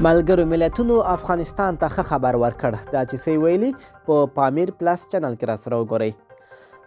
ملګرو ملتونو افغانستان ته ښه خبر ورکړ. دا چې څه ویلي په پامیر پلس چینل کې راسره وګورئ.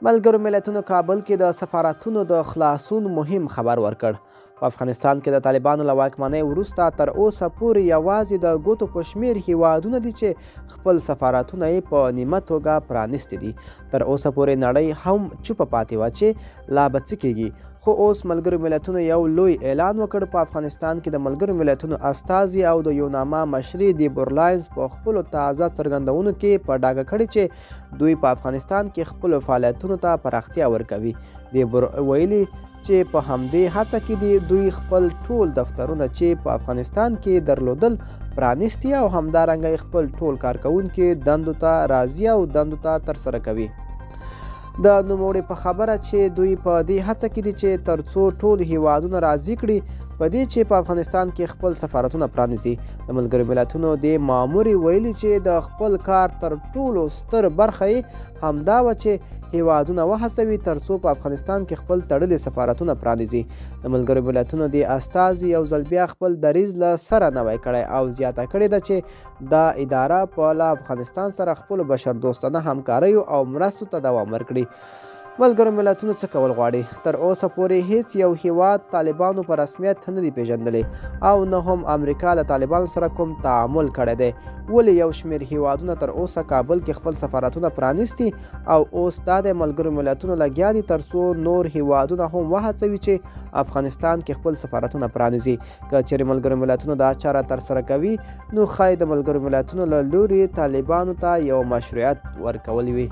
ملګرو ملتونو کابل کې د سفارتونو د خلاصون مهم خبر ورکړ. په افغانستان کې د طالبانو له واکمنۍ وروسته تر اوسه پورې یوازې د ګوتو په شمیر هیوادونه دي چې خپل سفارتونه یې په نیمه توګه پرانیستي دي. تر اوسه پورې نړۍ هم چوپه پاتې وه چې لا به څه کیږي، خو اوس ملګرو ملتونو یو لوی اعلان وکړ. په افغانستان کې د ملګرو ملتونو استازي او د یوناما مشري دیبورلاینز په خپلو تازه څرګندونو کې په ډاګه کړې چې دوی په افغانستان کې خپلو فعالیتونو ته پراختیا ورکوي. دیبور ویلي چې په همدې هڅه کې دي دوی خپل ټول دفترونه چې په افغانستان کې درلودل پرانیستي او همدارنګه خپل ټول کارکوونکي دندو ته راضي او دندو ته ترسره کوي. د نوموړي په خبره چې دوی په دې هڅه کې دي چې ترڅو ټول هیوادونه راضي کړي په دې چې په افغانستان کې خپل سفارتونه پرانیزي. د ملګرو ملتونو دې مامورې ویلي چې د خپل کار تر ټولو ستر برخه یې همدا وه چې هیوادونه وهڅوي ترڅو په افغانستان کې خپل تړلي سفارتونه پرانیزي. د ملګرو ملتونو دې استازي یو ځل بیا خپل دریځ له سره نوی کړی او زیاته کړې ده چې دا اداره په له افغانستان سره خپلو بشردوستانه همکاریو او مرستو ته دوام ورکړي. ملګرو ملتونو څه کول غواړي؟ تر اوسه پورې هیڅ یو هیواد طالبانو په رسمیت نه دی پیژندلی او نه هم امریکا له طالبانو سره کوم تعامل کړی دی. ولې یو شمېر هیوادونه تر اوسه کابل کې خپل سفارتونه پرانیستي او اوس دا د ملګرو ملتونو لګیا دي ترڅو نور هیوادونه هم وهڅوي چې افغانستان کې خپل سفارتونه پرانیزي. که چېرې ملګرو ملتونو دا چاره ترسره کوي نو ښایي د ملګرو ملتونو له لوري طالبانو ته یو مشروعیت ورکول وي.